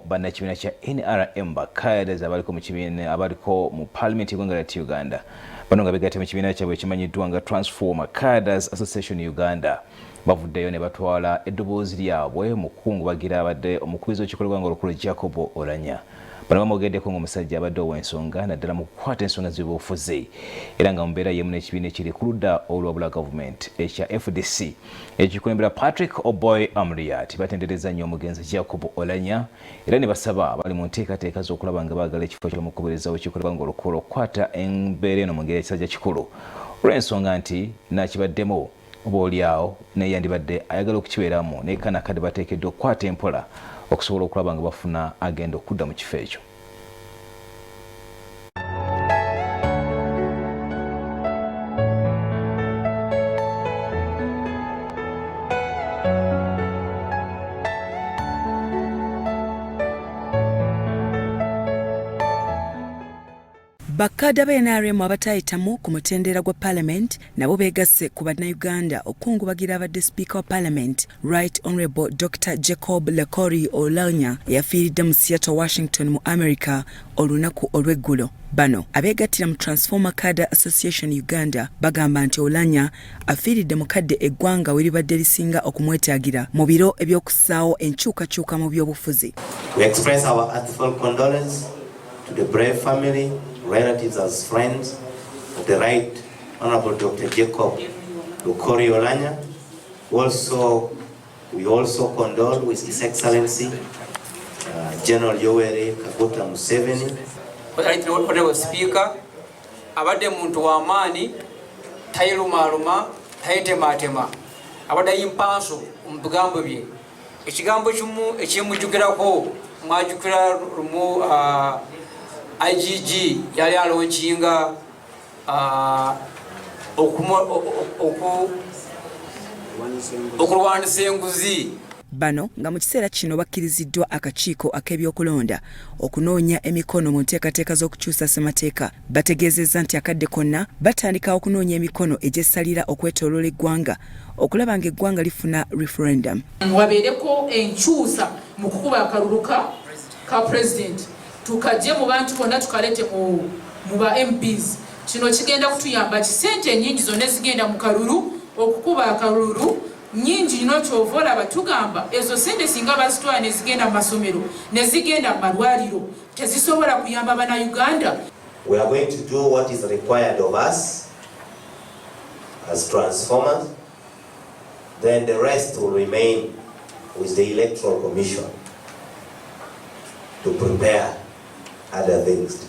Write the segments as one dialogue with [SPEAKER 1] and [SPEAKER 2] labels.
[SPEAKER 1] Bannakibiina kya NRM ba cadres abaliko mu kibiina abaliko mu parliament y'eggwanga lya Uganda bano nga begatta mu kibiina kyabwe ekimanyiddwa nga Transformer Cadres Association Uganda bavuddeyo ne batwala eddoboozi lyabwe mu kukungubagira abadde omukubiriza w'olukiiko lw'eggwanga olukulu Jacob Oulanyah. Bano bamwogeddeko ng'omusajja abadde ow'ensonga naddala mu kukwata ensonga z'ebyobufuzi era nga mu mbeera y'emu n'ekibiina ekiri ku ludda oluwabula gavumenti ekya FDC ekikulembera Patrick Oboi Amuriat batenderezza nnyo omugenzi Jacob Oulanyah era ne basaba abali mu nteekateeka z'okulaba nga baagala ekifo ky'omukubiriza w'olukiiko lw'eggwanga olukulu okukwata embeera eno mu ngeri ekisajja kikulu olw'ensonga nti nakibaddemu oba olyawo naye yandibadde ayagala okukibeeramu naye kana akadde bateekeddwa okukwata empola okusobola okulaba nga bafuna agenda okudda mu kifo ekyo.
[SPEAKER 2] Bakkaada ba NRM abataayitamu ku mutendera gwa Palamenti nabo beegasse ku Bannayuganda okukungubagira abadde sipiika wa Palamenti Right Honourable Dr Jacob Lekori Oulanyah eyafiiridde mu Seattle, Washington mu America olunaku olw'eggulo. Bano abeegattira mu Transformer Cadre Association Uganda bagamba nti Oulanyah afiiridde mu kadde eggwanga we libadde lisinga okumwetaagira mu biro eby'okussaawo enkyukakyuka mu byobufuzi.
[SPEAKER 3] We express our heartfelt condolence to the brave family, relatives as friends of the Right Honorable Dr. Jacob L'Okori Oulanyah. Also, we also condole with His Excellency General Yoweri Kaguta Museveni.
[SPEAKER 4] Honorable Speaker, abadde muntu wa maanyi, tayirumaaluma, tayitematema, abadde ayimpanso mu bigambo bye. Ekigambo kimu ekimujjukirako, mwajjukira lumu IGG yali alaunchinga okulwanisa enguzi.
[SPEAKER 2] Bano nga mu kiseera kino bakkiriziddwa akakiiko ak'ebyokulonda okunoonya emikono mu nteekateeka z'okukyusa ssemateeka bategeezezza nti akadde konna batandika okunoonya emikono egyessalira okwetooloola eggwanga okulaba ng'eggwanga lifuna referendum.
[SPEAKER 5] Wabeereko enkyusa mu kukuba akalulu ka president, tukajje mu bantu bonna, tukalete mu ba MPs. Kino kigenda kutuyamba ki sente ennyingi zonna ezigenda mu kalulu okukuba akalulu nyingi nnyo. Kyova olaba tugamba ezo sente singa bazitwala ne zigenda mu masomero ne zigenda mu malwaliro, tezisobola kuyamba Bannayuganda.
[SPEAKER 3] We are going to do what is required of us as transformers. Then the rest will remain with the Electoral Commission to prepare other things.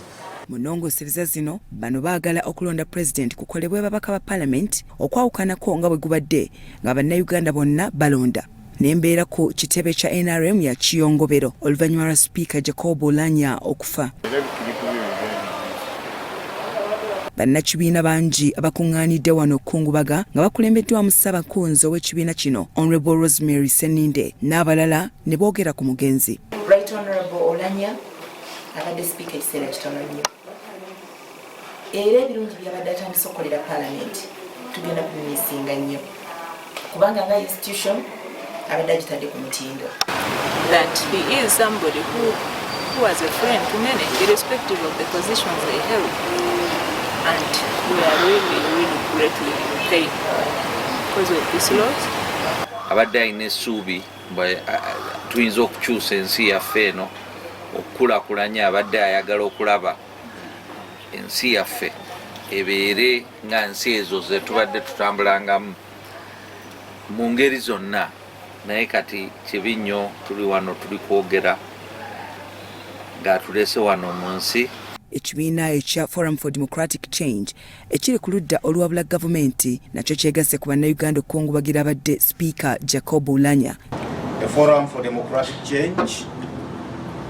[SPEAKER 2] Mu nnongoosereza zino bano baagala okulonda pulezidenti kukolebwe babaka ba palamenti okwawukanako nga bwe gubadde nga Bannayuganda bonna balonda. N'embeera ku kitebe kya NRM ya kiyongobero oluvannyuma lwa sipiika Jacob Oulanyah okufa. Bannakibiina bangi abakuŋŋaanidde wano okukungubaga nga bakulembeddwamu Ssaabakunzi ow'ekibiina kino Honorable Rosemary Seninde n'abalala ne boogera ku mugenzi.
[SPEAKER 6] Right Honorable Oulanyah abadde sipiika ekiseera kitono nnyo, era ebirungi byabadde atandise okukolera Palamenti tugenda kubimisinga nnyo kubanga nga institution abadde agitadde ku mutindo.
[SPEAKER 7] That he is somebody who was a friend to many, irrespective of the positions they held. And we are really, really greatly in pain because of this loss.
[SPEAKER 8] Abadde alina essuubi tuyinza okukyusa ensi yaffe eno okukulaakulanya. Abadde ayagala okulaba ensi yaffe ebeere nga nsi ezo zetubadde tutambulangamu mu ngeri zonna, naye kati kibi nnyo tuli wano tuli kwogera ng'atulese wano mu nsi.
[SPEAKER 2] Ekibiina ekya Forum for Democratic Change ekiri ku ludda oluwabula gavumenti nakyo kyegasse ku Bannayuganda okukungubagira abadde sipiika Jacob Oulanyah.
[SPEAKER 9] The Forum for Democratic Change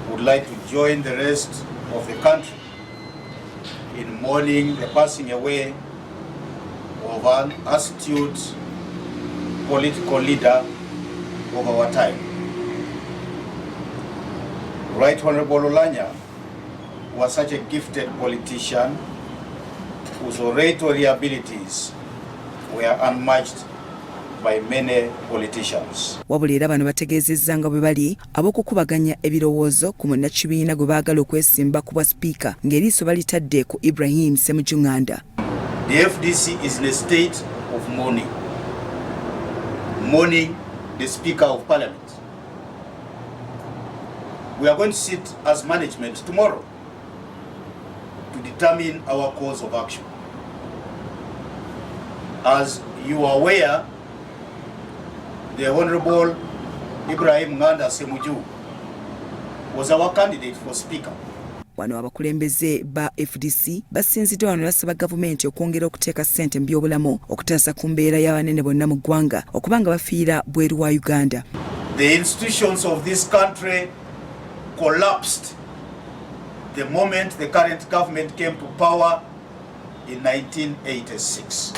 [SPEAKER 9] would like to join the rest of the country in mourning the passing away of an astute political leader of our time. Right Honorable Oulanyah was such a gifted politician whose oratory abilities were unmatched by many politicians.
[SPEAKER 2] Wabula era bano bategeezezza nga bwe bali ab'okukubaganya ebirowoozo ku munnakibiina gwe baagala okwesimba ku bwa sipiika ng'eriiso balitadde ku Ibrahim Ssemujju Nganda.
[SPEAKER 9] The FDC is in a state of mourning. Mourning the Speaker of Parliament. We are going to sit as management tomorrow to determine our course of action. As you are aware, the Honorable Ibrahim Nganda Ssemujju was our candidate for Speaker.
[SPEAKER 2] Wano abakulembeze ba FDC basinzidde wano basaba gavumenti okwongera okuteeka ssente mu byobulamu okutaasa ku mbeera y'abanene bonna mu ggwanga okuba nga bafiira bweru wa Uganda.
[SPEAKER 9] The institutions of this country collapsed the moment the current government came to power in 1986.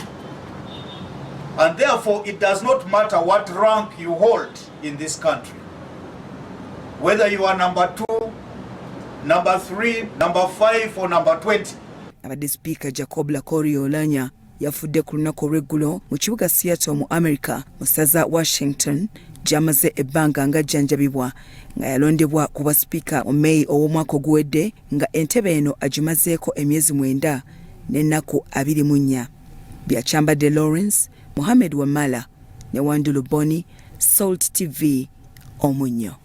[SPEAKER 9] And therefore, it does not matter what rank you hold in this country, whether you are number 2, number 3, number 5, or number 20.
[SPEAKER 2] Abadde sipiika Jacob Lokorio Oulanyah yafudde ku lunaku olw'eggulo mu kibuga Seattle mu America mu ssaza Washington gy'amaze ebbanga ng'ajjanjabibwa, nga yalondebwa ku bwa sipiika mu May ow'omwaka oguwedde, nga entebe eno agimazeeko emyezi 9 n'ennaku 24. Byakyambadde Lawrence Mohammed Wamala ne Wandulu Boni, Salt TV, Omunnyo.